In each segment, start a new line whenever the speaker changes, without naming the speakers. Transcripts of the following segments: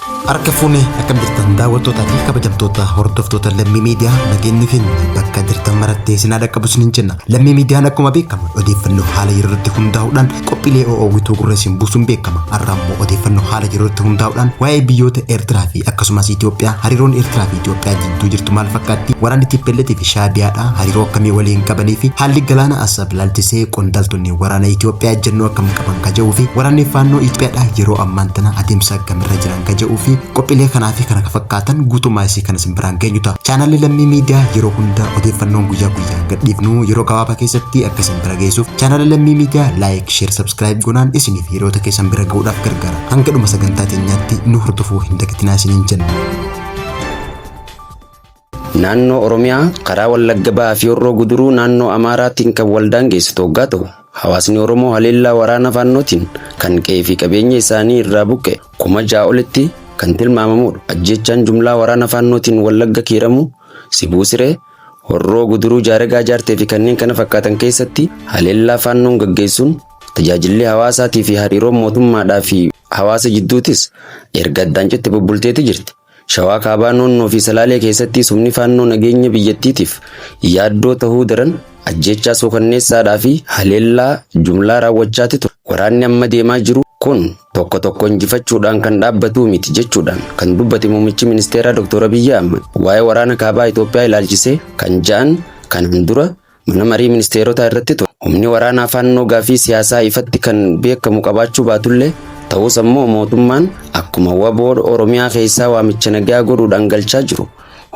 Harka fuune akkam jirtan daawwattootaa fi kabajamtoota hordoftoota Lammii Miidiyaa, nageenyi keenya bakka jirtan marattee isin haa dhaqqabu isiniin jenna. Lammii Miidiyaan akkuma beekamu odeeffannoo haala yeroo irratti hundaa'uudhaan qophiilee oo'oowwituu gurra isin buusuun beekama. Har'a immoo odeeffannoo haala yeroo irratti hundaa'uudhaan waa'ee biyyoota Eertiraa fi akkasumas Itoophiyaa, hariiroon Eertiraa fi Itoophiyaa jidduu jirtu maal fakkaatti, waraanni TPLF fi Shaabiyaadha hariiroo akkamii waliin qabanii fi haalli galaana Asab laalchisee qondaaltonni waraana Itoophiyaa ejjennoo akkam qaban ka jedhuu fi waraanni faannoo Itoophiyaadha yeroo ammaan tana adeemsa akkamirra jiran ka jedhuu fi qophiilee kanaa fi kana fakkaatan guutummaa isii kan isin biraan geenyu ta'a. Chaanaalli Lammii Miidiyaa yeroo hunda odeeffannoon guyyaa guyyaan gadhiifnu yeroo gabaabaa keessatti akka isin bira geessuuf chaanaala Lammii Miidiyaa like, share, subscribe goonaan isiniif hiriyoota keessan bira ga'uudhaaf gargaara. Hanga dhuma sagantaa teenyaatti nu hordofuu hin dagatinaa isiniin jenna.
Naannoo Oromiyaa karaa Wallagga Bahaa fi Horroo Guduruu naannoo Amaaraatiin kan wal daangeessitu hoggaa ta'u, hawaasni Oromoo haleellaa waraana Faannootiin kan qe'ee fi qabeenya isaanii irraa buqqa'e 6,000 olitti kan tilmaamamudha. Ajjeechaan jumlaa waraana Faannootiin Wallagga Kiiramuu, Sibuu Siree, Horroo Guduruu Jaaregaa Jaartee fi kanneen kana fakkaatan keessatti haleellaa Faannoon gaggeessuun tajaajilli hawaasaatii fi hariiroon mootummaadhaa fi hawaasa jidduutis erga addaan citte bubbulteeti jirti. Shawaa Kaabaa Noonnoo fi Salaalee keessattis humni Faannoo nageenya biyyattiitiif yaaddoo tahuu daran ajjeechaa suukanneessaadhaa fi haleellaa jumlaa raawwachaati ture. Waraanni amma deemaa jiru kun tokko tokko injifachuudhaan kan dhaabbatuu miti jechuudhaan kan dubbate Muummichi Ministeeraa Dr. Abiyyi Ahmad waa'ee waraana Kaabaa Itoophiyaa ilaalchisee kan ja'an kanaan dura mana marii ministeerotaa irratti ture. Humni waraanaa Faannoo gaafii siyaasaa ifatti kan beekamu qabaachuu baatullee, ta'us ammoo mootummaan akkuma wbo Oromiyaa keessaa waamicha nagaa godhuudhaan galchaa jiru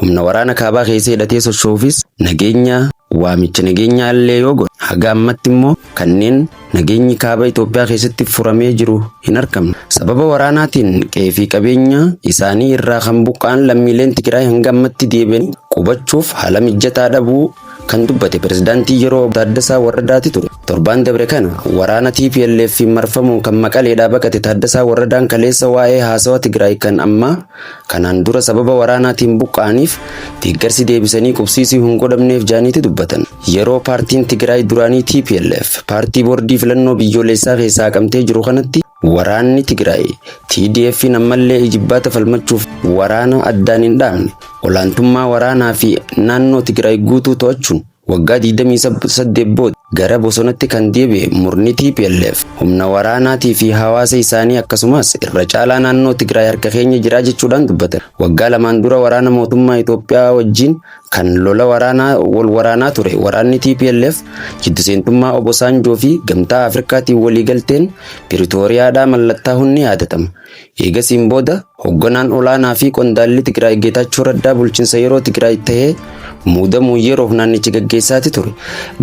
humna waraana kaabaa keessa hidhatee socho'uufis nageenya waamicha nageenyaa illee yoo godhe haga ammatti immoo kanneen nageenyi kaaba Itoophiyaa keessatti furamee jiru hin argamne. Sababa waraanaatiin qe'ee fi qabeenya isaanii irraa kan buqqa'an lammiileen Tigraay hanga ammatti deebi'anii qubachuuf haala mijataa dhabuu kan dubbate pirezidaantii yeroo Obbo Taaddasaa Warradaati ture. Torbaan dabre kana waraana TPLF marfamuun kan Maqaleedhaa baqate Taaddasaa Warradaan kaleessa waa'ee haasawa Tigraay kan ammaa kanaan dura sababa waraanaatiin buqqa'aniif deeggarsi deebisanii qubsiisuu hin godhamneef jaaniiti dubbatan. Yeroo paartiin Tigraay duraanii TPLF paartii boordii filannoo biyyoolessaa keessaa haqamtee jiru kanatti waraanni Tigraay TDF'n ammallee ijibbaata falmachuuf waraana addaan hin dhaabne. Olaantummaa waraanaa fi naannoo Tigraay guutuu to'achuun waggaa 28 booda gara bosonatti kan deebi'e murni TPLF humna waraanaatii fi hawaasa isaanii akkasumas irra caalaa naannoo Tigraay harka keenya jiraa jechuudhaan dubbatan. Waggaa lamaan dura waraana mootummaa Itoophiyaa wajjin kan lola waraanaa wal waraanaa ture waraanni TPLF jiddu seentummaa Obosaanjoo fi Gamtaa Afrikaatiin waliigalteen Piritooriyaadhaa mallattaa'uun ni yaadatama. Eegasiin booda hogganaan olaanaa fi qondaalli Tigraay Geetaachoo Raddaa bulchinsa yeroo Tigraay tahee muudamuun yeroof naannicha gaggeessaati ture.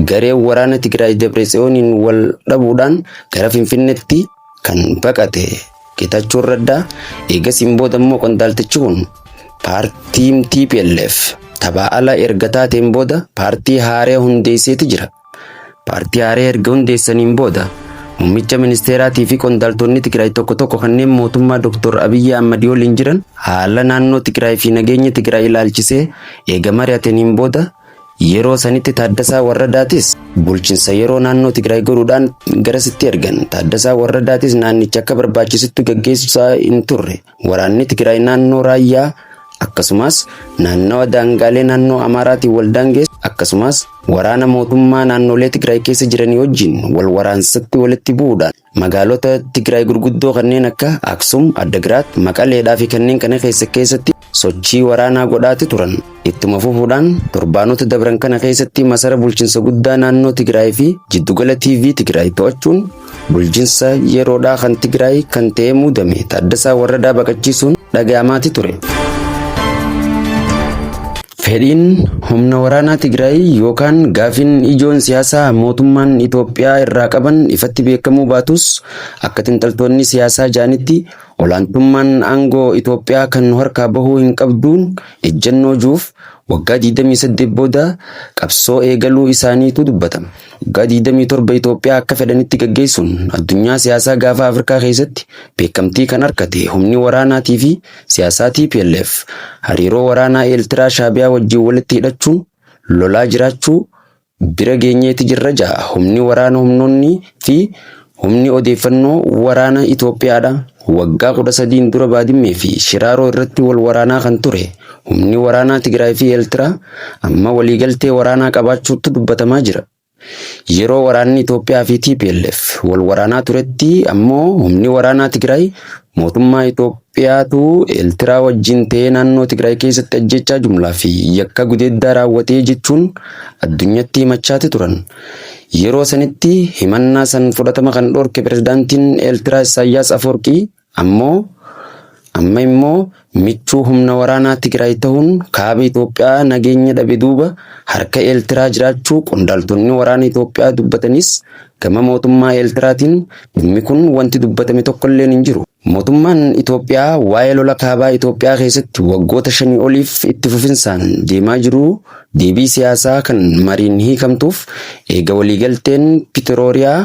Gareen waraana Tigraay Dabretsiyooniin wal dhabuudhaan gara Finfinneetti kan baqate Geetaachoon Raddaa eegasiin booda immoo qondaaltichi kun paartiin TPLF taphaa ala erga taateen booda paartii haaraa hundeesseeti jira. Paartii haaraa erga hundeessaniin booda muummicha ministeeraatii fi qondaaltonni Tigraay tokko tokko kanneen mootummaa Dr. Abiyyi Ahmad waliin jiran haala naannoo Tigraay fi nageenya Tigraay ilaalchisee eega mari'ataniin booda yeroo sanitti Taaddasaa Warradaatis bulchinsa yeroo naannoo Tigraay godhuudhaan garasitti ergan. Taaddasaa Warradaatis naannicha akka barbaachisutti gaggeessaa hin turre. Waraanni Tigraay naannoo Raayyaa akkasumas naannawa daangaalee naannoo Amaaraatiin wal daangeessu akkasumas waraana mootummaa naannolee Tigraay keessa jiranii wajjin wal waraansatti walitti bu'uudhaan magaalota Tigraay gurguddoo kanneen akka Aksum, Addagiraat, Maqaleedhaa fi kanneen kana keessatti sochii waraanaa godhaati turan. Ittuma fufuudhaan torbaanota dabran kana keessatti masara bulchinsa guddaa naannoo Tigraay fi jiddugala TV Tigraay to'achuun bulchinsa yeroodhaa kan Tigraay kan ta'ee muudame Taaddasaa Warradaa baqachiisuun dhaga'amaati ture. Fedhiin humna waraanaa Tigraay yookaan gaafiin ijoon siyaasaa mootummaan Itoophiyaa irraa qaban ifatti beekamuu baatus, akka xiinxaltoonni siyaasaa ja'anitti olaantummaan aangoo Itoophiyaa kan nu harkaa bahuu hin qabduun ejjennoo juuf waggaa 28 booda qabsoo eegaluu isaaniitu dubbatama. Waggaa 27 Itoophiyaa akka fedhanitti gaggeessuun addunyaa siyaasaa gaafa Afrikaa keessatti beekamtii kan argate humni waraanaatii fi siyaasaa TPLF hariiroo waraanaa Eeltiraa Shaabiyaa wajjin walitti hidhachuun lolaa jiraachuu bira geenyeeti jirra ja'a. Humni waraana humnoonni fi humni odeeffannoo waraana Itoophiyaadha. Waggaa 13n dura Baadimmee fi Shiraaroo irratti wal waraanaa kan ture humni waraanaa Tigraay fi Eeltiraa amma waliigaltee waraanaa qabaachuutu dubbatamaa jira. Yeroo waraanni Itoophiyaa fi tplf wal waraanaa turetti ammoo humni waraanaa Tigraay mootummaa Itoophiyaatu Eeltiraa wajjin ta'ee naannoo Tigraay keessatti ajjeechaa jumlaa fi yakka gudeeddaa raawwatee jechuun addunyatti himachaati turan. Yeroo sanitti himannaa san fudhatama kan dhorke pirezidaantiin Eeltiraa Issaayyaas Afoorqii ammoo amma immoo michuu humna waraanaa Tigraay tahuun kaaba Itoophiyaa nageenya dhabe duuba harka Eeltiraa jiraachuu qondaaltonni waraana Itoophiyaa dubbatanis gama mootummaa Eeltiraatiin dhimmi kun wanti dubbatame tokkolleen hin jiru. Mootummaan Itoophiyaa waa'ee lola kaabaa Itoophiyaa keessatti waggoota shanii oliif itti fufinsaan deemaa jiruu deebii siyaasaa kan mariin hiikamtuuf eega waliigalteen Pitirooriyaa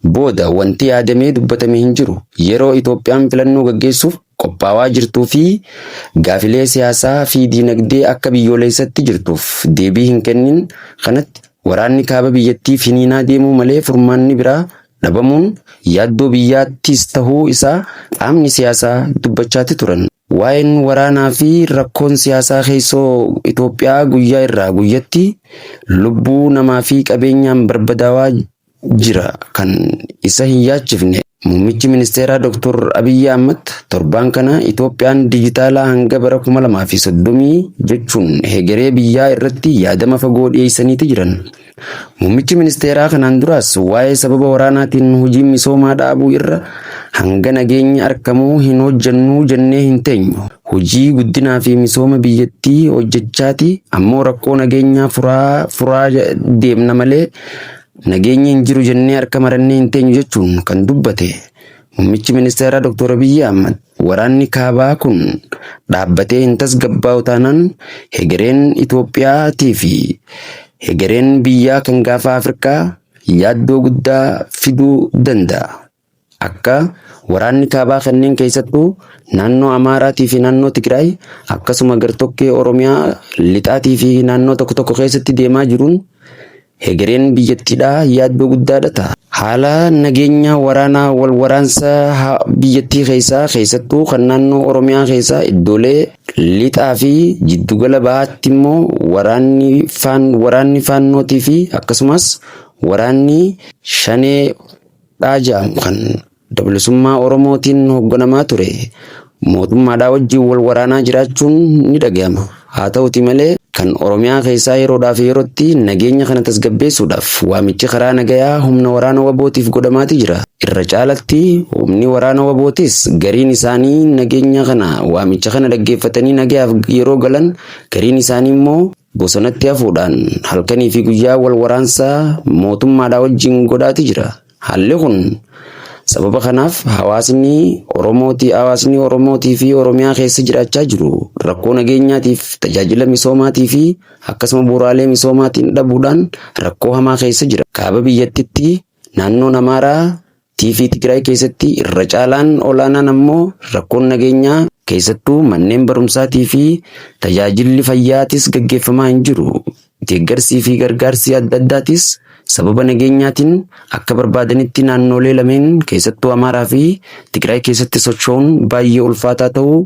booda wanti yaadamee dubbatame hin jiru. Yeroo Itoophiyaan filannoo gaggeessuuf qophaawaa jirtuu fi gaafilee siyaasaa fi diinagdee akka biyyooleessatti jirtuuf deebii hin kennin kanatti waraanni kaaba biyyattii finiinaa deemuu malee furmaanni biraa dhabamuun yaaddoo biyyaattis tahuu isaa qaamni siyaasaa dubbachaati turan. Waa'een waraanaa fi rakkoon siyaasaa keessoo Itoophiyaa guyyaa irraa guyyatti lubbuu namaa fi qabeenyaan barbadaawaa jira kan isa hin yaachifne Muummichi Ministeeraa Dr. Abiyyi Ahmad torbaan kana Itoophiyaan dijitaalaa hanga bara 2030 jechuun hegeree biyyaa irratti yaadama fagoo dhiyeessaniiti jiran. Muummichi ministeeraa kanaan duraas waa'ee sababa waraanaatiin hojii misoomaa dhaabuu irra hanga nageenyi arkamuu hin hojjannuu jennee hin teenyu. Hojii guddinaa fi misooma biyyattii hojjechaati ammoo rakkoo nageenyaa furaa furaa deemna malee nageenyi hin jiru jennee harka marannee hin teenyu jechuun kan dubbate Muummichi ministeeraa Dr. Abiyyi Ahmad waraanni kaabaa kun dhaabbatee hin tasgabbaa'u taanaan hegereen Itoophiyaatii fi hegereen biyyaa kan gaafa Afrikaa yaaddoo guddaa fiduu danda'a. Akka waraanni kaabaa kanneen keessattuu naannoo Amaaraatii fi naannoo Tigraay akkasuma gartokkee Oromiyaa lixaatii fi naannoo tokko tokko keessatti deemaa jiruun Hegereen biyyattiidhaa yaaddoo guddaadha ta'a. Haala nageenya waraanaa wal waraansa biyyattii keessaa keessattuu kan naannoo Oromiyaa keessaa iddoolee lixaa fi jiddugala bahaatti immoo waraanni faan waraanni faannootii fi akkasumas waraanni shanee dhaa jedhamu kan Bilisummaa Oromootiin hogganamaa ture mootummaadhaa wajjin wal waraanaa jiraachuun ni dhagayama. Haa ta'uti malee kan Oromiyaa keessaa yeroodhaaf yerootti nageenya kana tasgabbeessuudhaaf waamichi karaa nagayaa humna waraana WBOtiif godhamaati jira. Irra caalatti humni waraana WBOtis gariin isaanii nageenya kana waamicha kana dhaggeeffatanii nagayaaf yeroo galan gariin isaanii immoo bosonatti hafuudhaan halkanii fi guyyaa wal waraansa mootummaadhaa wajjin godhaati jira. Haalli kun sababa kanaaf hawaasni Oromootii hawaasni Oromootii fi Oromiyaa keessa jiraachaa jiru rakkoo nageenyaatiif tajaajila misoomaatii fi akkasuma bu'uuraalee misoomaatiin dhabuudhaan rakkoo hamaa keessa jira. Kaaba biyyattitti naannoon Amaaraa tii fi Tigraay keessatti irra caalaan olaanaan ammoo rakkoon nageenyaa keessattuu manneen barumsaatii fi tajaajilli fayyaatis gaggeeffamaa hin jiru. Deeggarsii fi gargaarsi adda addaatis sababa nageenyaatiin akka barbaadanitti naannoolee lameen keessattuu Amaaraa fi Tigraay keessatti socho'uun baay'ee ulfaataa ta'uu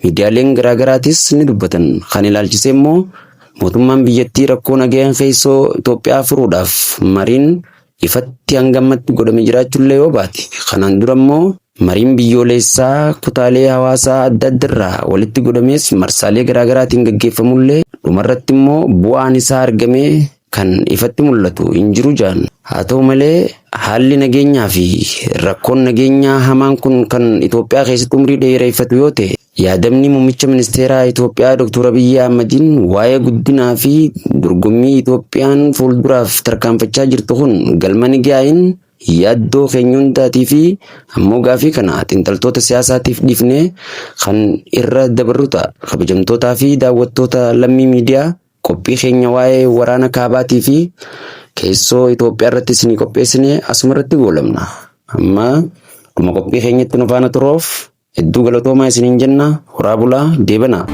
miidiyaaleen garaagaraatis ni dubbatan. Kan ilaalchisee immoo mootummaan biyyattii rakkoo nageenya keessoo Itoophiyaa furuudhaaf mariin ifatti hanga ammatti godhame jiraachullee yoo baate kanaan dura immoo mariin biyyooleessaa kutaalee hawaasaa adda addarraa walitti godhamees marsaalee garaagaraatiin gaggeeffamullee dhumarratti immoo bu'aan isaa argamee kan ifatti mul'atu hin jiru jaan. Haa ta'u malee haalli nageenyaa fi rakkoon nageenyaa hamaan kun kan Itoophiyaa keessatti umrii dheereeffatu yoo ta'e Yaadamni Muummicha Ministeeraa Itoophiyaa Dr. Abiyyi Ahmadiin waa'ee guddinaa fi dorgommii Itoophiyaan fuulduraaf tarkaanfachaa jirtu kun galma ni ga'ayin yaaddoo keenya hundaatii fi ammoo gaafii kana xiinxaltoota siyaasaatiif dhiifnee kan irra dabarru ta'a. Kabajamtootaa fi daawwattoota Lammii Miidiyaa qophii keenya waa'ee waraana kaabaatii fi keessoo Itoophiyaa irratti isinii qopheessine asuma irratti goolabna. Amma dhuma qophii keenyatti nu faana turuuf Hedduu galatoomaa isiniin jenna. Horaa bulaa deebanaa.